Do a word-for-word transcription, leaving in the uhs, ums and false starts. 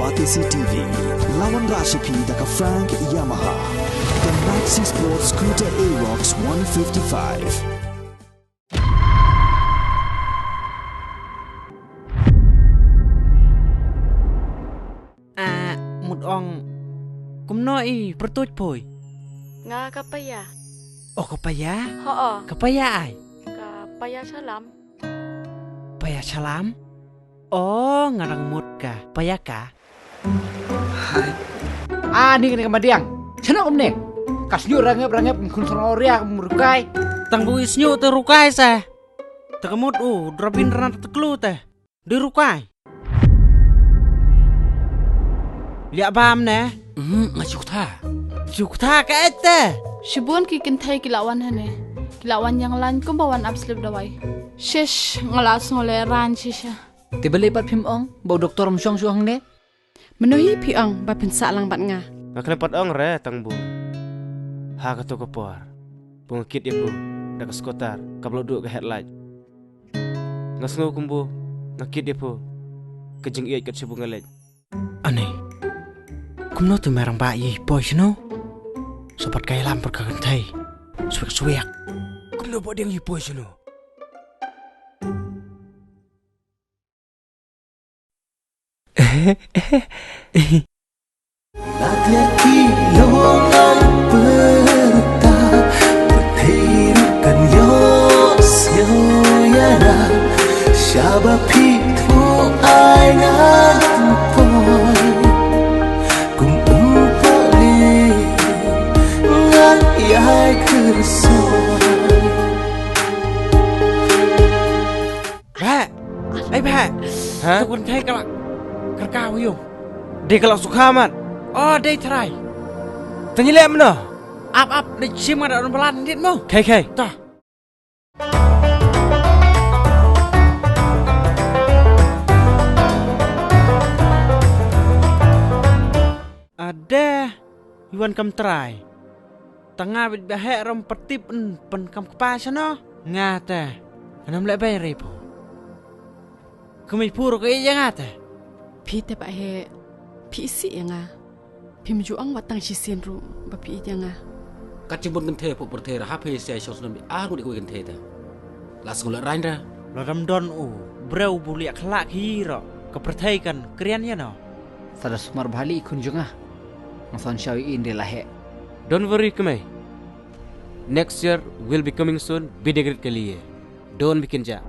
Batesi T V, la wanrah sha phi da ka Frank Yamaha. The Maxi Sport Scooter Aerox one fifty-five. Ah, mut ong. Kumno i pyrtuit poi? Nga ka Paya. Oh, ka Paya? Ho. Ka Paya ai? Ka Paya Salam. Paya Salam? Oh, nga dang mut ka Paya ka. Hai. Ah, ni ka madiang. Chana kumne. Ka snyu rangep rangep khun song oria kum rukai. Tang bu i snyu te rukai sa. Te ka mut u drabin rana te klu te. Di rukai. Liak bam ne? Hmm, nga chukta. Chukta ka ete. Shibun ki kynthei ki la wan hane. Ki la wan yang lan kumba wan ap slip dawai. Shish, nga la sngew le ran shisha. Te balei pat phim ong ba u doktor um shong shuh hangne? Mano hi phi ong ba phin sah lang bad nga? Nga khlem pat ong re tang bu. Ha kato ka por. Ba nga kit ïa phu da ka scooter kaba la duh ka headlight. Nga sngew kumbu nga kit ïa phu ka jingïeit kat sha bu nga leit. Ani. Kumno tu merang ba i poi shano? Sobat ka ïalam per ka kynthei. Swiak swiak. Kumno ba ding i poi shano? Lak lak ki long ang pyrta, pyrthei ruh kan ïoh sngewsih ïa nga, shaba phi thmu ai ngan poi, kum um poi ngan ïai kyrshoi. Bah. Ai bah. Ha? Tu kan kai kala. Kerka wiung. Dei kala sukha mat. Oh, dei trai. Tanya lek mano? Ap ap dei chim ada orang balan dit mo. Kai kai. Tah. Ade, i wan kam trai. Tang nga bit ba heh ram patip en pen kam kpa shano. Nga te. Ngan ym leh bai re pho. Kmie phu ruh ka ïeit ïa nga te. Phi te ba heh. Phi isih ïa nga. Phim ju ong wat tang shisien ruh ba phi ïeit ïa nga. Kat jingmut kynthei phuh pyrthei ra ha phi sia shong snem ar ngut ïa kawei kynthei te. La sngewleh rain ra. La dam don u briew bu liak khlak hi ro ka pyrthei kan krian ïa no. Sa da sumar bha li khun jong nga. Nga son shaw i in de la heh. Don't worry kmei. Next year will be coming soon. Bi degrit ke liye. Don't be kinja.